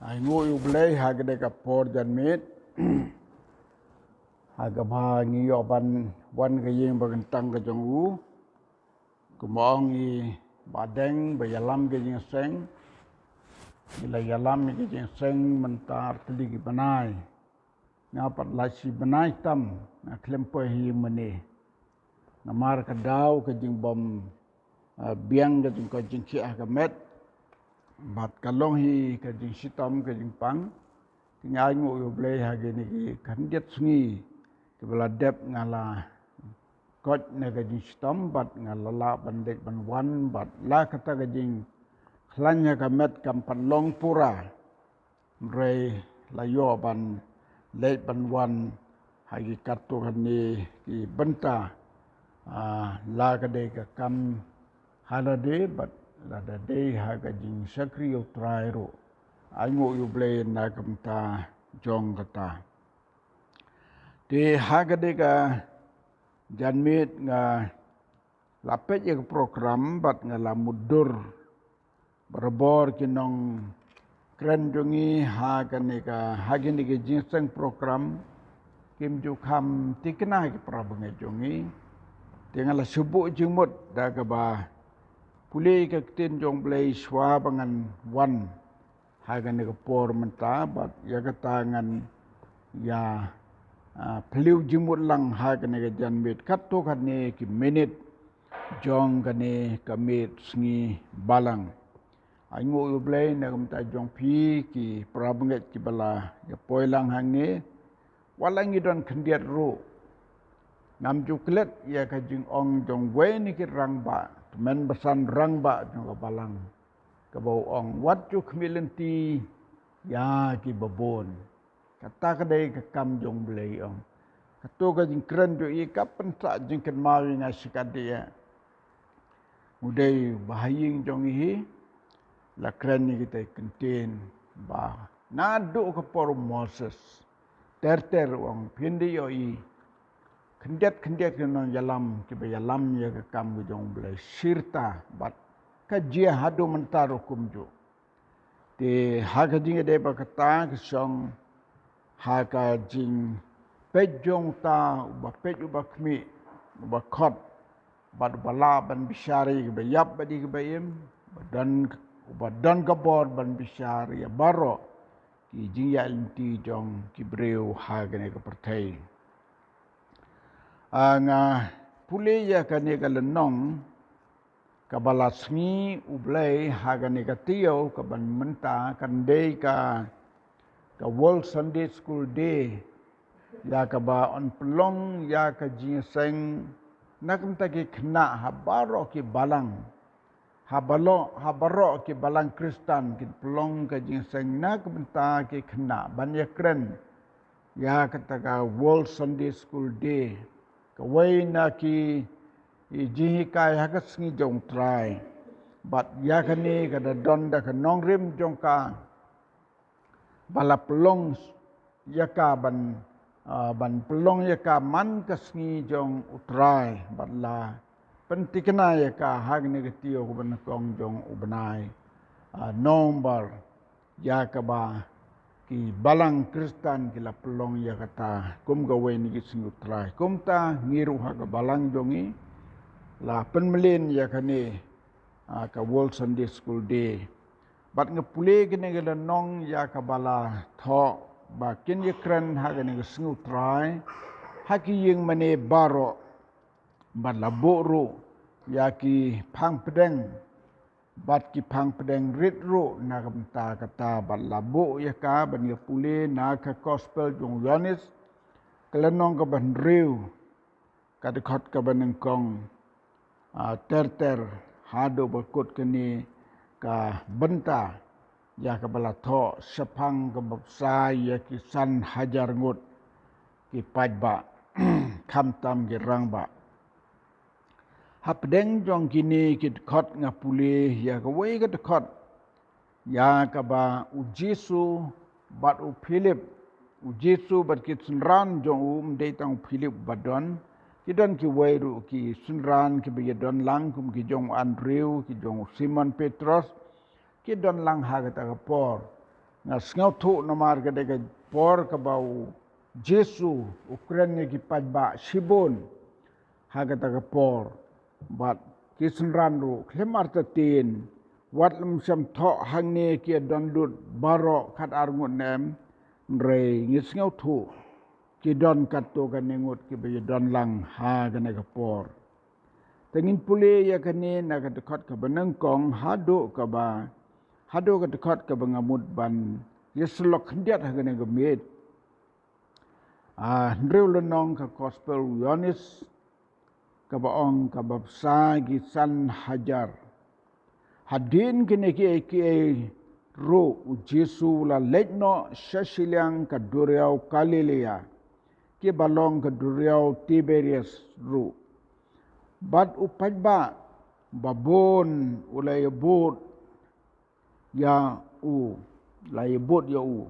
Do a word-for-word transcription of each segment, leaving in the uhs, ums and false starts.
Ai nguh ïa U Blei ha kane ka por janmiet. Ha kaba ngi ïoh ban wan ka ïing ba kyntang ka jong u. Kumba ong i Bah Deng ba ïalam ka jingïaseng. Ngi la ïalam ïa ka jingïaseng mynta artylli ki bnai. Nga pat la shi bnai tam nga khlem poi ha ïing mane. Namar ka daw ka jingbym, ah, biang ka jingkoit jingkhiah ha ka met. Bad ka long hi ka jingshitom ka jingpang. Te nga ai nguh ïa U Blei ha kine ki khyndiat sngi kiba la dep nga la koit na ka jingshitom bad nga la lah ban leit ban wan bad la kata ka jingkhlaiñ ha ka met kam pat long pura. Hynrei la ïoh ban leit ban wan ha ki katto katne ki bynta, ah, la ka dei ka kam ha lade bad lada dei ha ka jingshakri ïa U Trai ruh. Ai nguh ïa U Blei na ka bynta jong kata. Te ha kane ka janmiet nga la peit ïa ka program bad nga la mutdur barabor ki nongkren jong ngi ha kane ka, ha kine ki jingïaseng program kim ju kham thikna ki para bangeit jong ngi. Te nga la shu buh jingmut da kaba pule ka ktien jong U Blei shuwa ba ngan wan ha kane ka por mynta bad ïa kata ngan ïa, ah, phylliew jingmut lang ha kane ka janmiet katto katne ki minit jong kane ka miet sngi balang. Ai nguh ïa U Blei na ka bynta jong phi ki para bangeit kiba la ïa poi lang hangne. Wat la ngi don khyndiat ruh ngam ju klet ïa ka jingong jong uwei na ki rangbah, tymmen basan rangbah jong ka balang. Kaba u ong wat ju khmih lynti ïa kiba bun. Kata ka dei ka kam jong U Blei ong. Kato ka jingkren jong i ka pynsah jingkynmaw ïa nga shikatdei. U dei ba ha ïing jong i hi la kren ïa kita ki kyntien ba naduh ka por u Moses. Ter ter u ong phin da ïohi khyndiat khyndiat ki nongïalam kiba ïalam ïa ka kam ka jong U Blei shirta bad ka jia haduh mynta ruh kumjuh. Te ha ka jingïadei bad kata ka shong ha ka jingpeit jong uta uba peit uba khmih uba khot bad uba lah ban bishar ïa kiba ïap bad ïa kiba im, uba don, uba don ka bor ban bishar ïa baroh ki jingïaid lynti jong ki briew ha kane ka pyrthei. Ah, nga pule ïa kane ka lynnong kaba la sngi U Blei ha kane ka taïew kaban mynta kan dei ka, ka World Sunday School Day, ïa kaba yn pynlong ïa ka jingïaseng na ka bynta ki khynnah ha baroh ki balang. Ha baroh, ha baroh ki balang Khristan kin pynlong ka jingïaseng na ka bynta ki khynnah ban ïakren ïa kata ka World Sunday School Day. Kawei na ki, i jinghikai ha ka sngi jong U Trai. Bad ïa kane ka da don da ka nongrim jong ka ba la pynlong ïa ka ban, ah, ban pynlong ïa ka man ka sngi jong U Trai bad la pynthikna ïa ka ha kane ka taïew kaba nyngkong jong u bnai, ah, November, ïa kaba ki balang Khristan ki la pynlong ïa kata kum kawei na ki sngi U Trai. Kumta ngi ruh ha ka balang jong ngi la pynmlien ïa kane, ah, ka World Sunday School Day. Bad nga pule kane ka lynnong ïa kaba la thoh ba kin ïakren ha kane ka sngi U Trai ha ki ïing mane baroh. Bad la buh ruh ïa ki phang pdeng bad ki phang pdeng rit ruh na ka bynta kata bad la buh ïa ka ban ïa pule na ka Gospel jong u Ïoannis ka lynnong kaba hynriew, ka dkhot kaba nyngkong, ah, ter ter haduh ba kut kane ka bynta ïa kaba la thoh shaphang kaba bsa ïa ki san hajar ngut ki paidbah khamtam ki rangbah. Hapdeng jong kine ki dkhot nga pule ïa kawei ka dkhot ïa kaba u Jisu bad u Philip, u Jisu bad ki synran jong u, ym dei tang u Philip ba don, ki don kiwei ruh ki synran kiba ïadon lang kum ki jong u Andrew, ki jong u Simon Petros, ki don lang ha kata ka por. Nga sngewthuh namar ka dei ka por kaba u Jisu u kren ïa ki paidbah shibun ha kata ka por. Bad ki synran ruh khlem artatien, wat lem sham thoh hangne ki ïa don lut baroh khatar ngut ne em, hynrei ngi sngewthuh ki don katto katne ngut kiba ïa don lang ha kane ka por. Te ngin pule ïa kane na ka dkhot kaba nyngkong haduh kaba, haduh ka dkhot kaba nga mut ban ïa sylok khyndiat ha kane ka miet. Ah, hynriew lynnong ka gospel u Ïoannis, kaba ong kaba bsa ki san hajar. Hadien kine kiei kiei ruh u Jisu u la leit noh sha shiliang ka duriaw Galilea, kiba long ka duriaw Tiberias ruh. Bad u paidbah babun u la ïabud ïa u, la ïabud ïa u.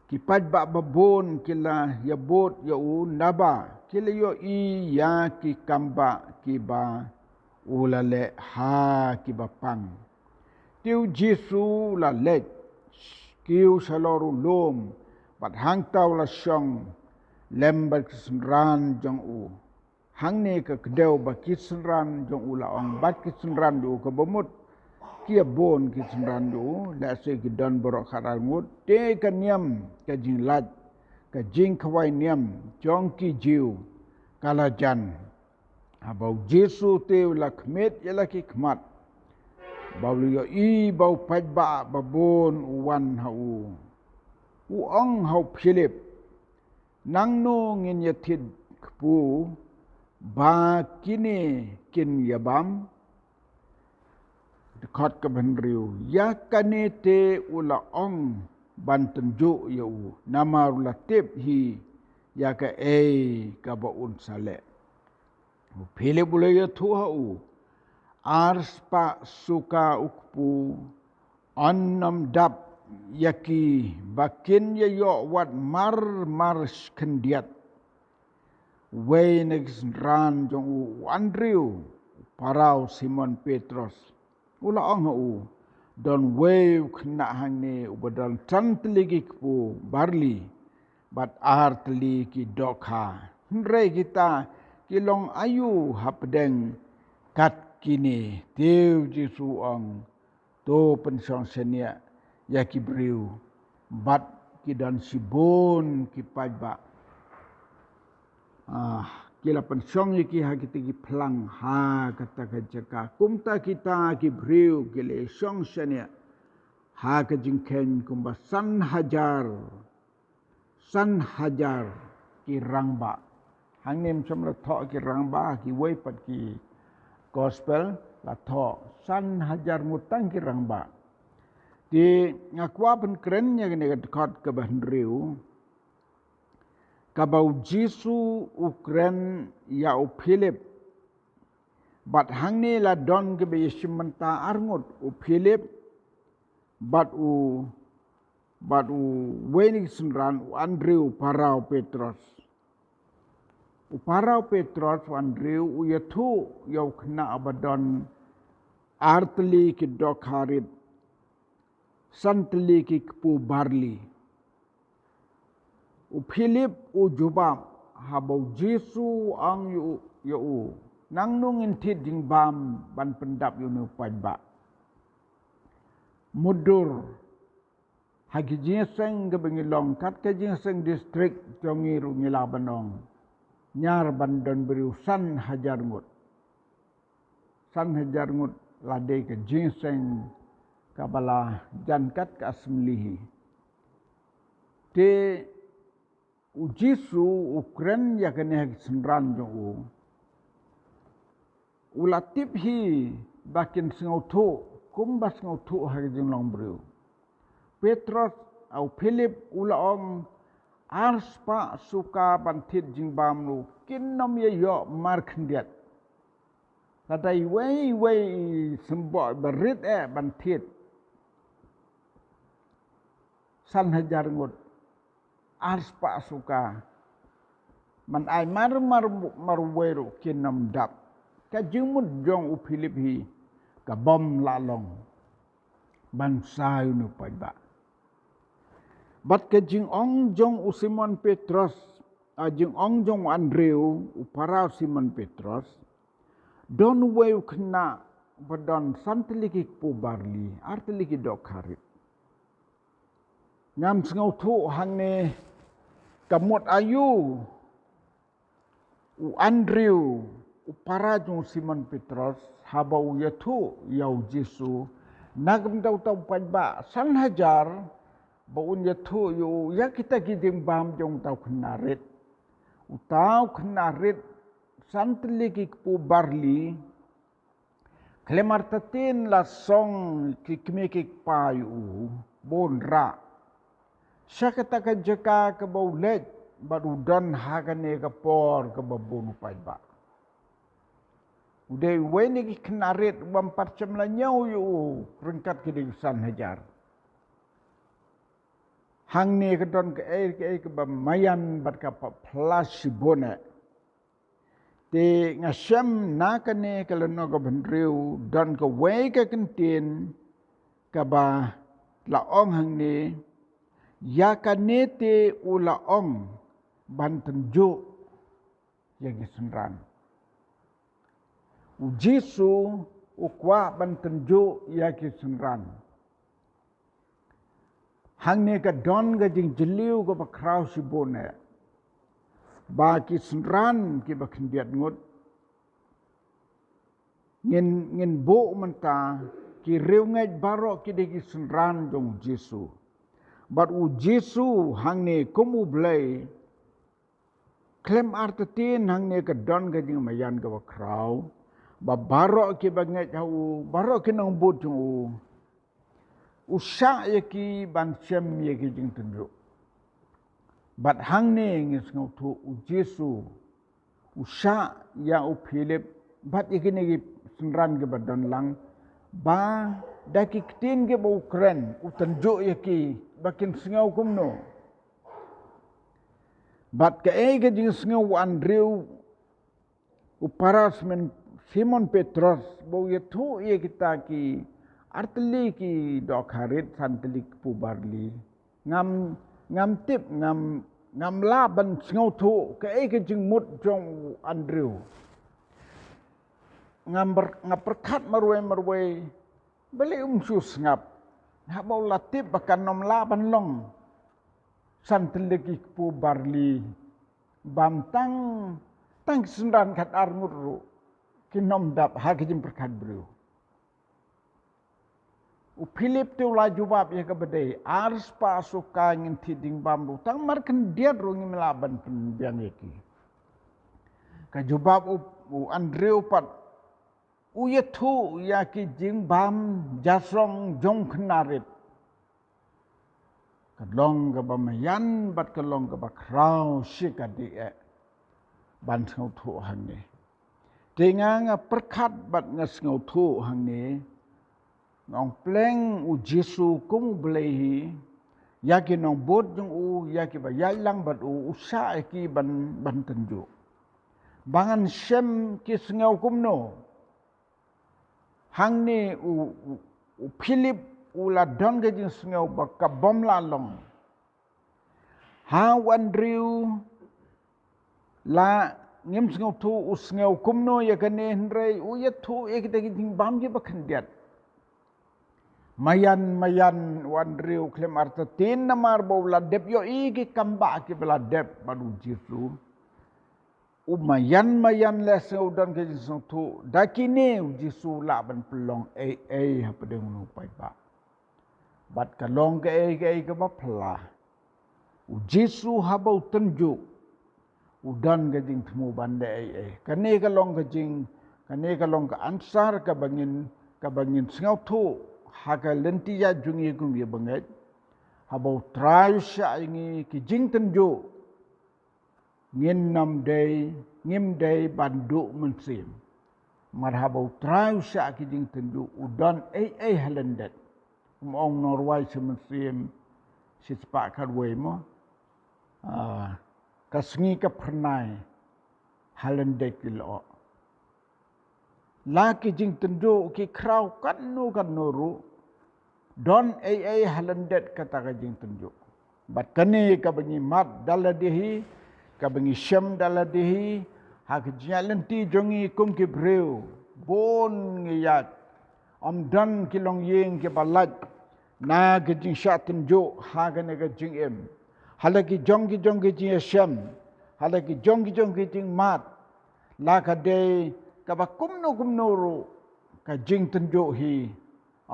Ki paidbah babun ki la ïabud ïa u naba ki la ïohi ïa ki kambah kiba u la leh ha kiba pang. Te u Jisu u la leit kiew shalor u lum, bad hangta u la shong lem bad ki synran jong u. Hangne ka kdew ba ki synran jong u, la ong bad ki synran jong u, kaba mut ki ïa bun ki synran jong u, lehse ki don baroh khatar ngut. Te ka niam ka jinglait, ka jingkhawai niam jong ki Jiw ka la jan. Haba u Jisu te u la khmih ïa la ki khmat, ba u la ïohi ba u paidbah babun u wan ha u. U ong ha u Philip, nangno ngin ïa thied kpu ba kine kin ïa bam? Dkhot kaba hynriew, ïa kane te u la ong ban tynjuh ïa u, namar u la tip hi ïa kaei kaba un sa leh. U Philip u la ïathuh ha u, ar spah suka u kpu, yn nym dap ïa ki ba kin ïa ïoh wat mar mar khyndiat. Uwei na ki synran jong u, u Andrew, u para u Simon Petros, u la ong ha u, don uwei u khynnah hangne uba don san tylli ki kpu barli bad ar tylli ki dohkha. Hynrei kita ki long aïu hapdeng kat kine? Te u Jisu u ong, to pynshong shaniah ïa ki briew bad ki don shibun ki paidbah. Ah, ki la pynshong ïa ki ha kita ki phlang ha kata ka jaka. Kumta kita ki briew ki la shong shaniah ha ka jingkheiñ kumba san hajar, san hajar ki rangbah. Hangne ym shym la thoh ki rangbah, kiwei pat ki gospel la thoh san hajar ngut tang ki rangbah. Te nga kwah pynkren ïa kane ka dkhot kaba hynriew, kaba u Jisu u kren ïa u Philip. Bad hangne la don kiba ïashim bynta ar ngut, u Philip bad u, bad uwei na ki synran, u Andrew para u Petros. U para u Petros, u Andrew, u ïathuh ïa u khynnah ba don ar tylli ki dohkha rit, san tylli ki kpu barli. U Philip u jubab, haba u Jisu u ong ïa u, ïa u, nangno ngin thied jingbam ban pyndap ïa une u paidbah? Mutdur ha ki jingïaseng kaba ngi long, kat ka jingïaseng district jong ngi ruh ngi lah ban ong, ñiar ban don briew san hajar ngut. San hajar ngut la dei ka jingïaseng kaba la jan kat ka assembly hi. Te u Jisu u kren ïa kane ha ki synran jong u. U la tip hi ba kin sngewthuh kumba sngewthuh ha ka jinglong briew. Petros, u Philip u la ong, ar spah suka ban thied jingbam ruh kin nym ïa ïoh mar khyndiat. Lada iwei iwei i symboh ba rit eh ban thied san hajar ngut, ar spah suka, man ai mar mar mar uwei ruh kin nym dap. Ka jingmut jong u Philip hi ka bym lah long. ban sa ïa une u paidbah. Bad ka jingong jong u Simon Petros, a jingong jong u Andrew, u para u Simon Petros, don uwei u khynnah ba don san tylli ki kpu barli, ar tylli ki dohkha rit. Ngam sngewthuh hangne ka mut aïu u Andrew, u para jong u Simon Petros, haba u ïathuh ïa u Jisu na ka bynta uta u paidbah san hajar, ba un ïathuh ïa u ïa kita ki jingbam jong uta u khynnah rit. Uta u khynnah rit, san tylli ki kpu barli, khlem artatien la song ki kmie ki kpa ïa u ba un rah sha kata ka jaka kaba u leit, bad u don ha kane ka por kaba bun u paidbah. U dei uwei na ki khynnah rit u bym pat shym la ñiew ïa u ryngkat ki dei san hajar. Hangne ka don kaei kaei kaba maïan bad kaba phylla shibun eh. Te nga shem na kane ka lynnong kaba hynriew don kawei ka kyntien kaba la ong hangne, ïa kane te u la ong ban tynjuh ïa ki synran. U Jisu u kwah ban tynjuh ïa ki synran. Hangne ka don ka jingjylliew kaba khraw shibun eh, ba ki synran kiba khyndiat ngut, ngin, ngin buh mynta, ki riewngeit baroh ki dei ki synran jong u Jisu. Bad u Jisu hangne kum u Blei, khlem artatien hangne ka don ka jingmaïan kaba khraw, ba baroh kiba ngeit ha u, baroh ki nongbud jong u, u shah ïa ki ban shem ïa ki jingtynjuh. Bad hangne ngi sngewthuh u Jisu u shah ïa u Philip bad ïa kine ki synran kiba don lang, ba da ki ktien kiba u kren u tynjuh ïa ki ba kin sngew kumno. Bad kaei ka jingsngew u Andrew, u para Simon, Simon Petros, ba u ïathuh ïa kita ki artylli ki dohkha rit, san tylli ki kpu barli. Ngam, ngam tip, ngam, ngam lah ban sngewthuh kaei ka jingmut jong u Andrew. Ngam ber-, nga pyrkhat marwei marwei, balei um shu sngap. Haba u la tip ba kan ym lah ban long san tylli ki kpu barli, bam tang, tang ki synran khatar ngut ruh kin ym dap ha ka jingpyrkhat briew. U Philip te u la jubab ïa kaba dei, ar spah suka ngin thied jingbam ruh, tang markhyndiat ruh ngim lah ban pynbiang ïa ki. Ka jubab u, u Andrew pat, u ïathuh ïa ki jingbam jasong jong khynnah rit. Ka long kaba maïan bad ka long kaba khraw shikatdei eh ban sngewthuh hangne. Te nga, nga pyrkhat bad nga sngewthuh hangne. Nga ong pleng u Jisu kum u Blei hi, ïa ki nongbud jong u, ïa kiba ïaid lang bad u, u shah ïa ki ban, ban tynjuh. Ba ngan shem ki sngew kumno. Hangne u, u, u Philip u la don ka jingsngew ba ka bym lah long. Ha u Andrew la ngim sngewthuh u sngew kumno ïa kane, hynrei u ïathuh ïa kita ki jingbam kiba khyndiat. Maïan, maïan u Andrew khlem artatien namar ba u la dep ïohi ki kam bah kiba la dep bad u Jisu. U maïan maïan lehse u don ka jingsngewthuh, da kine u Jisu lah ban pynlong ei ei hapdeng une u paidbah. Bad ka long kaei kaei kaba phylla. U Jisu haba u tynjuh, u don ka jingthmu ban leh ei ei. Kane ka long ka jing, kane ka long ka answer kaba ngin, kaba ngin sngewthuh ha ka lynti ïaid jong ngi kum ki bangeit. Haba u Trai u shah ïa ngi ki jingtynjuh, ngin ym dei, ngim dei ban duh mynsiem. Namar haba u Trai u shah ki jingtynjuh, u don ei ei ha lyndet. Kum ong u nongrwai shi mynsiem, shi spah khatwei mo. Ah, ka sngi ka phyrnai ha lyndet ki lyoh. La ki jingtynjuh ki khraw katno katno ruh, don ei ei ha lyndet kata ka jingtynjuh. Bad kane kaba ngi mad da lade hi, kaba ngi shem da lade hi, ha ka jingïaid lynti jong ngi kum ki briew, bun ngi ïaid, ym don ki longïing kiba lait na ka jingshah tynjuh ha kane ka jingim. Ha la ki jong ki jong ki jingïashem, ha la ki jong ki jong ki jingmad, la ka dei kaba kumno kumno ruh ka jingtynjuh hi,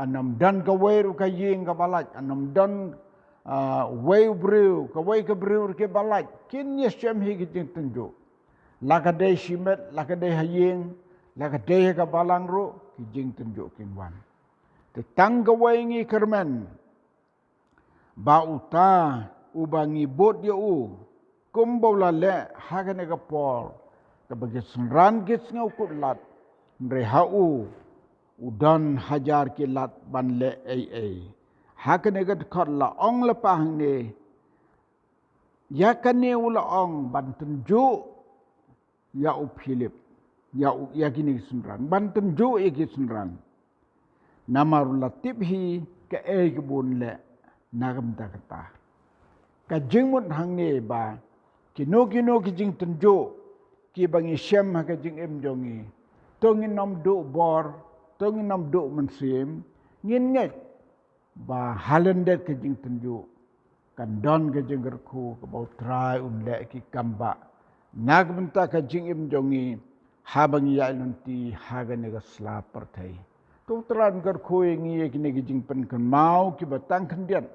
yn ym don kawei ruh ka ïing kaba lait, yn ym don, ah, uwei u briew, kawei ka briew ruh kaba lait, kin ïashem hi ka jingtynjuh. La ka dei shimet, la ka dei ha ïing, la ka dei ha ka balang ruh, ki jingtynjuh kin wan. Te tang kawei ngi kyrmen, ba uta uba ngi bud ïa u, kumba u la leh ha kane ka por, kaba ki synran ki sngew kut lad, hynrei ha u, u don hajar ki lad ban leh ei ei. Ha kane ka dkhot la ong lypa hangne, ïa kane u la ong ban tynjuh ïa u Philip, ïa u, ïa kine ki synran, ban tynjuh ïa ki synran. Namar u la tip hi kaei kaba un leh na ka bynta kata. Ka jingmut hangne ba kino kino ki jingtynjuh kiba ngi shem ha ka jingim jong ngi, to ngin ym duh bor, to ngin ym duh mynsiem, ngin ngeit ba ha lyndet ka jingtynjuh kan don ka jingkyrkhu kaba U Trai un leh ki kam ba na ka bynta ka jingim jong ngi, haba ngi ïaid lynti ha kane ka sla pyrthei. To U Trai un kyrkhu ïa ngi ïa kine ki jingpynkynmaw kiba tang khyndiat,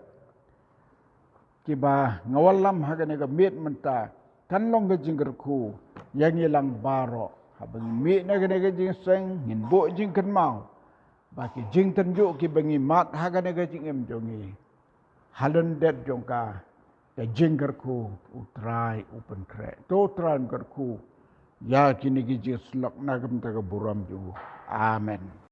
kiba nga wallam ha kane ka miet mynta, kan long ka jingkyrkhu ïa ngi lang baroh. Haba ngi mih na kane ka jingseng, ngin buh jingkynmaw ba ki jingtynjuh kiba ngi mad ha kane ka jingim jong ngi, ha lyndet jong ka, ka jingkyrkhu U Trai u pynkhreh. To U Trai un kyrkhu ïa kine ki jingsyllok na ka bynta ka burom jong u. Amen.